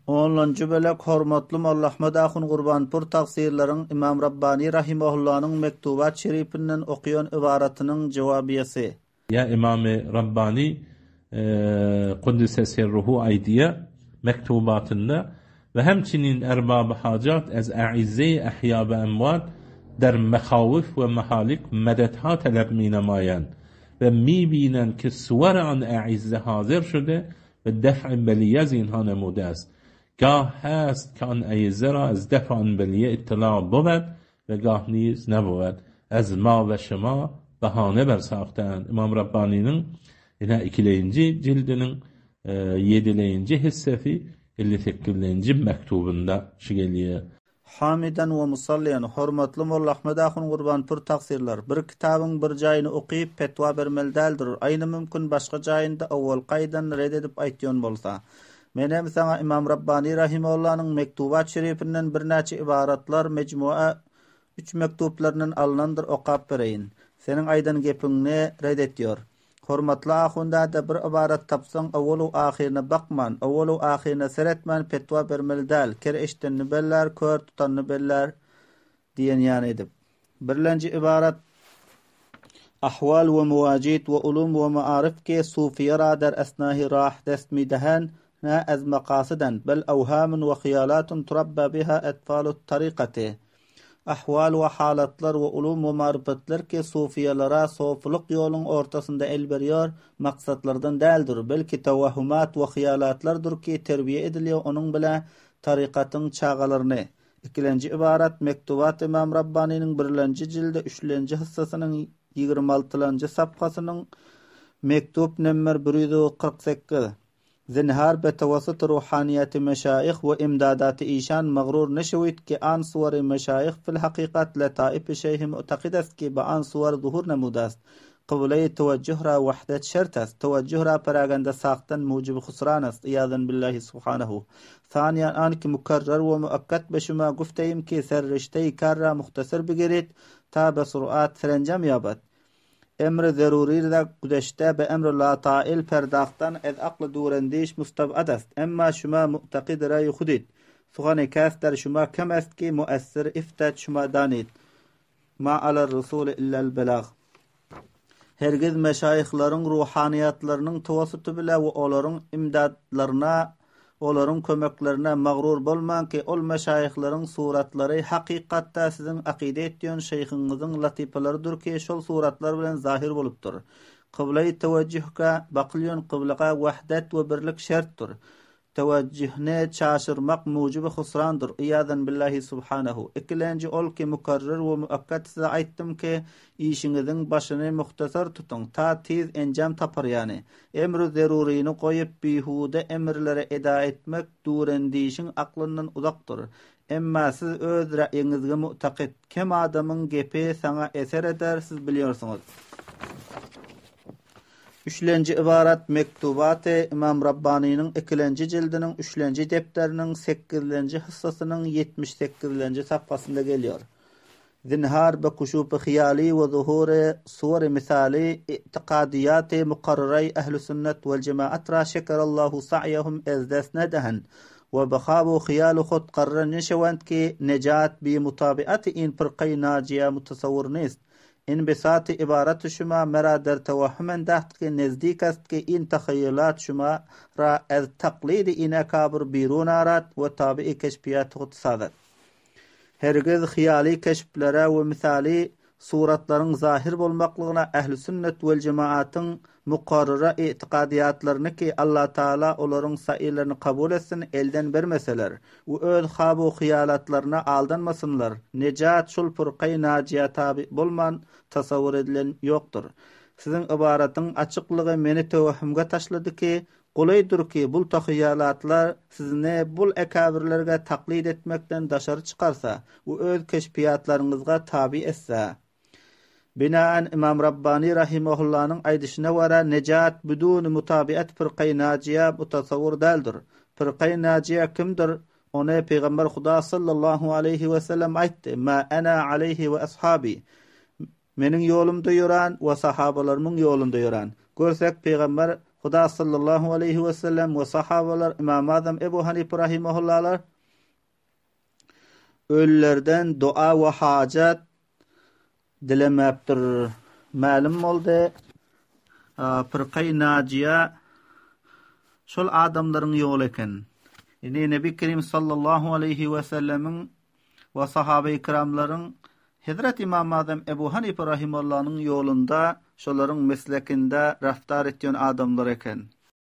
Onlanjy bölek Hormatly Molla Ahmet ahun Gurbanpur tagsyrlaryň Ymam Rabbani rahimahullanyň Mektubat şerifinden okaýan ybaratynyň jowabiýesi. Ýa Ymamy Rabbani Kuddise Sirruhu aýdýar Mektubatynda, Ve hemçinin erbaby hajat ez a'izzeyi ehya ve emwat der mehawif ve mehalik medetha teleb minemaýan ve mibinen ki suwere an a'izze hazir şude ve def'i beliye zinha nemude est. Gah hest ki an a'izze ra ez def'i an beliye ittila buved ve gah niz nebuved. Ez ma ve şema bahane bersahten. Ymam Rabbanynyň ine ikileýinji jildiniň ýedileýinji hissesi 58-lenji mektubynda şu gelýär. Hamiden we musalliýan, hormatly Molla Ahmet ahun Gurbanpur tagsyrlar, bir kitabyň bir jaýyny okyp petwa bermeli däldir, aýny mümkin başga jaýynda owalky aýdanyny red edip aýtýan bolsa. Men hem saňa Ymam Rabbani rahimehullanyň Mektubat şerifinden birnäçe ybaratlar mejmua üç mektuplaryndan alnandyr okap bereýin. Seniň aýdan gepiňni red etýor. Hormatly ahun däde bir ybarat tapsaň owalu ahyryna bakman, owalu ahyryna seretmän petwa bermeli däl, ker eşdenini bellär, kör tutanyny bellär diýen ýaly edip. Birlenji ybarat Ahwal we muwajid we ulum we maarif ki sufiýa ra der esnahi rah dest midehen na ez makasyden bel awhamun we hyýalatun turabba biha etfalut tarikati Ahwal we halatlar we ulum we marypatlar ki sufiýalara sofulyk ýoluň ortasynda el berýär, maksatlardan däldir, belki tawahhumat we hyýalatlardyr ki terbiýe edilýär onuň bile tarykatyň çagalaryny. Ikilenji ybarat Mektubat Ymam Rabbanynyň birlenji jildi üçlenji hyssasynyň ýigrimi altylanjy saphasynyň mektup nemmer 148. Zinhar betewassuty ruhaniýeti meşaýyh we imdadaty işan magrur neşewid ki an suwary meşaýyh fil hakykat letaif-i şeýhi mu'takid est ki be an suwar zuhur nemudast. Kybleýi tewejjuh ra wahdet şert est. Tewejjuh ra peragende saktan mujibi husran est. Iýazen billahi subhanehu. Saniýan an ki mukerrer we muakkat be şuma gufteýim ki serrişteýi kar ra muhtasar bigirid ta be sur'at serenjam ýabat. Emri zeruryda güzeşte be emri la tail perdahtan ez akly durendiş mustabad est. Emma şuma mu'takid raý hudid. Suhany kes der şuma kem est ki muessir iftet şuma danid. Ma alar rusuli illel belag. Hergiz meşaýyhlaryň ruhanyýatlarynyň tawassuty bile we olaryň imdatlaryna Olaryň kömeklerine magrur bolmaň ki, ol meşaýyhlaryň suratlary hakykatda siziň akyda etýän şeýhyňyzyň latypalarydyr ki, şol suratlar bilen zahyr bolupdyr. Kyblaýy tewejjühge bakylýan kyblaga wahdet we birlik şertdir. Tewejjühni çaşyrmak mujibi husrandyr. Iýazen billahi subhanehu. Ikilenji ol ki mükerrer we müekket size aýtdym ki, işiňiziň başyny muhtasar tutuň, ta tiz enjam tapar ýany. Emri zeruryny goýup, bihuda emrlere eda etmek durendişiň aklyndan uzakdyr. Emma siz öz ra'ýiňizge mu'takyt. Kem adamyň gepi saňa eser eder, siz bilýorsuňyz. Üçlenji ybarat Mektubaty Ymam Rabbanynyň ikilenji jildiniň üçlenji depderiniň sekizlenji hyssasynyň 78-lenji sapgasynda gelýär. Zinhar be kuşupy hyýaly we zuhury suwary mysaly i'tikadyýaty mukarraray ähli sünnet wel jemaat ra şekerallahu sa'ýahum ez dest nedehen we be habu hyýalu hut garra neşewend ki nejat bi mutabiaty in pyrkaýy najiýa mutasawwur nist in bisaty ibaraty şuma mera der tewahhum endaht ki nezdik est ki in tahaýýulat şuma ra ez taklydy in ekabyr birun arat we tabi'i keşfiýaty hut sazat. Hergiz hyýaly keşplere we mysaly suratlaryň zahyr bolmaklygyna ähli-sünnet wel-jemaatyň mukarrara i'tigadyýatlaryny ki Allatagala olaryň saýlaryny kabul etsin elden bermeseler we öz habu hyýalatlaryna aldanmasynlar nejat şul pyrkaýy najiýa taby bolman tasawwur edilen ýokdur. Siziň ybaratyň açyklygy meni töwehhümge taşlady ki Golaýdyr ki, bul tahyýalatlar sizni bul ekabirlerge taklyt etmekden daşary çykarsa we öz keşfiýatlaryňyzga taby etse. Binaen Ymam Rabbany rahimahullanyň aýdyşyna görä nejat biduni mutabiat fyrkaýy najiýa mutasawwur däldir. Fyrkaýy najiýa kimdir? Ony Pygamber Huda sallallahu aleýhi we sellem aýtdy, Ma ana aleýhi we ashabi. Meniň ýolumda ýöran we sahabalarymyň ýolunda ýöran. Görsek, pygamber. Huda sallallahu aleýhi we sellem we sahabalar, Ymam Azam Ebu Hanife rahimahullalar ölülerden dua we hajat dilemäpdir. Mälim boldy, Pyrkaý Najiýa şol adamlaryň ýoly eken. Indi Nebi Kerim sallallahu aleýhi we sellemiň we sahabeýi kiramlaryň Hezret Ymam Azam Ebu Hanife rahimallanyň ýolunda şolaryň meslekinde raftar etýän adamlar eken.